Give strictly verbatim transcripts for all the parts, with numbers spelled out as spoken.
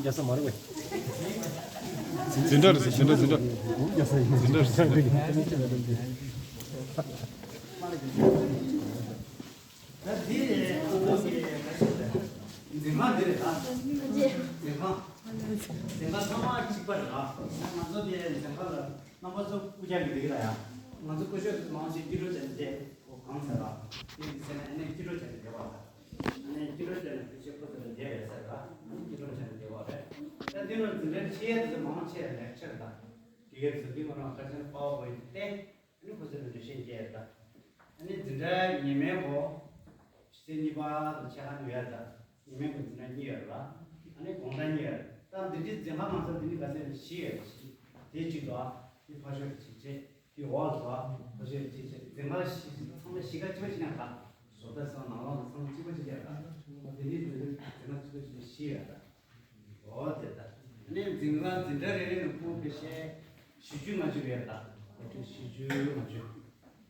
རྒྱ་ས་མ་རེད་པས། འཛིན་གྲྭ་རེད་ཟེར། འཛིན་གྲྭ། འཛིན་གྲྭ། རྒྱ་ས་ཡིན། འཛིན་གྲྭ་རེད་ཟེར། ད་འདི་རེད། འཛིན་ཁང་འདི་རེད་ད། འཛིན་ཁང་། འཛིན་ཁང་ཚང་མ་གཅིག་པ་རེད་ད། ང་ཚོ་དེ་འཛིན་ཁང་ལ་རྣམ་པ་ཚོ་སྐུ་ཕྱྭ་གི་འདི་གི་ལ་ཡ། ང་ཚོ་སྐུ་ཞབས་མང་ཆེ་སྐྱིད་གྲོགས་བྱས་ནས་བསྡད། ཁོ་གང་ཟེར་ལ། དེ་གི་ཚེ་ནས་ཨ་ནི་སྐྱིད་གྲོགས་བྱས་ནས་བསྡད་པ་ལ། ཨ་ནི་སྐྱིད་གྲོགས་བྱས་ནས་སྐུ་ཞབས་ཁོ་ཚོ་ལ་བསྡད་པའི་ཚེ་ལ། ཨ་ནི་སྐྱིད་གྲོགས་བྱས་ནས་བསྡད་པ་རེད། ད་འདི་ནང་འཛིན་གྲྭ་ཆེ་ཚོ་མང་ཆེ་ལེགས་ཆེར་དང་། དེ་གའི་ཚོ་འདི་ང་རང་ཁ་ཆེན་པའོ་པོ་ཡིན་ཏེ། ཨ་ནི་ཁོ་ཚོ་ལ་འགྲེལ་བཤད་རྒྱག་ཡོད་ད། ཨ་ནི་འཛིན་གྲྭ་ཉི་མའི་གོ་ཕྱི་ཚེས་གཉིས་པ་དང་ཕྱེད་ཀ་ནས་ཡོད་ད། ཉི་མའི་གོ་འཛིན་གྲྭ་གཉིས་ཡོད་ར། ཨ་ནི་དགོང་དག་གཉིས་ཡོད། ད་འདི་འདྲའི་འཛིན་ཁང་མང་ཚོགས་འདི་ནི་ག་ཚོད་བཞི་ཡོད་བཞི། དེ་གཅིག་ཏུ་ཨ་ནི་ཕར་ཞོག་གཅིག་བྱས། དེ་འོག་ཏུ་ཨ་ཕར་ཞོག་གཅིག་བྱས། འཛིན་ཁང་བཞི་ཚང་མ་བཞི་ཀ་གཅིག་པ་གཅིག་ན་ད། བཟོ་ལྟ་སོགས་ནང་ལོགས་ལ་ཚང་མ་གཅིག་པ་གཅིག་ཡོད་ད། འདི་ནི་འཛིན་གྲྭ་འཛིན་ཁང་གཅིག་པ་གཅིག་བཞི་ཡོད་ད། འོ་དེ་ལྟ། ཨ་ནི་འཛིན་ཁང་འཛིན་གྲྭ་རེ་རེ་ནས་ཕྲུ་གུ་ཕལ་ཆེར་བཞི་བཅུ་ལྔ་བཅུ་རེད་ད། ཕལ་ཆེར་བཞི་བཅུ་ལྔ་བཅུ།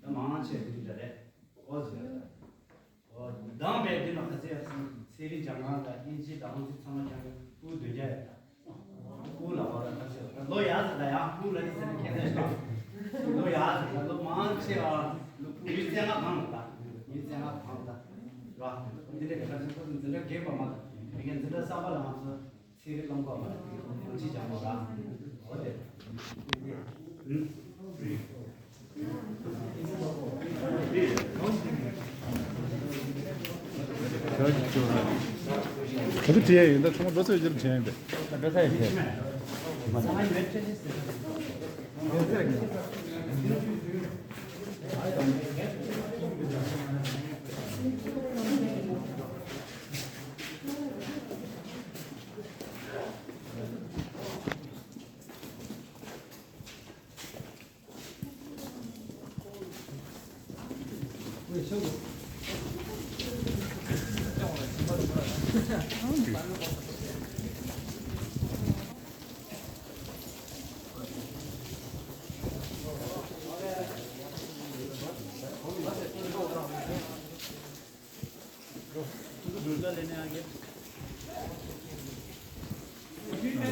ད་མང་ཆེ་འཛིན་གྲྭ་རེད། འོ་ཟེར་ད། འོ་འདང་བས་འདི་ནང་ག་ཚད་ཡོད་སོང་། ཚན་རིག་སྦྱང་ཁང་དང་དབྱིན་ཇི་དང་ཚང་མ་སྦྱང་གི་ཕྲུ་གུ་བདུན་བརྒྱ་ཡོད་ད། ཕྲུ་གུ་ལ་བ་ལ་ད་ཟེར་ད་ལོ་ཡག་ཟེར་ད་ཡང་ཕྲུ་གུ་ལ་ཡི་ཟེར་ན་ཁྱད་མཚར་ཞིག་ད། ལོ་ཡག་ཟེར་ད་ལོ་མང་ཆེ་བ་ལོ་ཕྲུ་གུ་ཉི་ཤུ་རྩ་ལྔ་གང་ལ་ད། ཉི་ཤུ་རྩ་ལྔ་གང་ལ་ད། རེད་བ། འདི་འདྲའི་ག་ཚོད་ཁོ་ཚོ་འཛིན་གྲྭ་རྒན་པ་མ་གཏོགས་མི་རྒན་འཛིན་གྲྭ་གསར་པ་ལ་ང་ཚོ་ཚན་རིག་སློབ་གྲྭ་མ་གཏོགས་ཅི་སྦྱང་དགོས་ར། འོ་དེ། ཨུམ། ག་དུས་བྲིས་ཡ་ཡིན་ད། ཚང་མ་འགྲོ་ཚར་རྗེས་ལ་བྲིས་ཡ་ཡིན་པས། འགྲོ་ཚར་ཡིན་པས།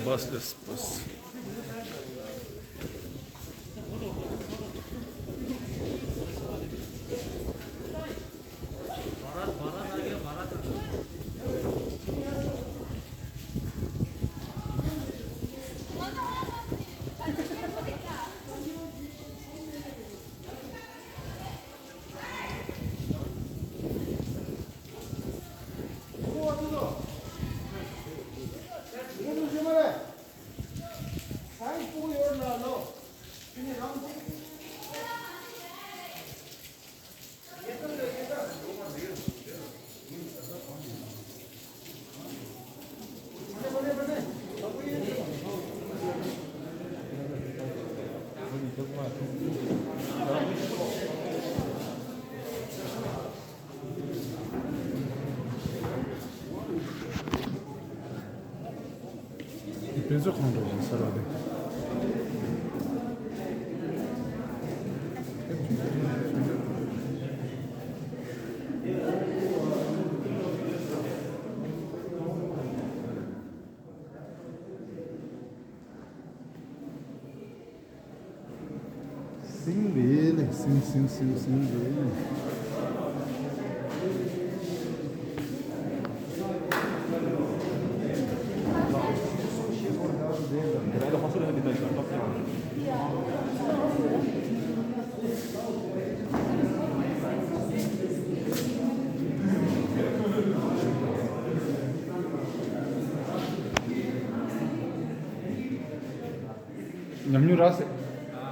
बस, बस, बस। དཔེ་མཛོད་ཁང་འགྲོ་བཞིན་ས་ར་དེ། སིང་རེད་ལེ། སིང་སིང་སིང་སིང་རེད་ལེ། ཉམས་མྱོང་རག་སྲིད།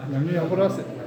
ཉམས་མྱོང་ཡག་པོ་རག་སྲིད།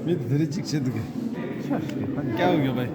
མི་དེ་རིགས་གཅིག་བྱེད་འདུག་གི། ཆ་ཞིག་ཧ་ཀྱག་ཡོད་པ་ཡིན།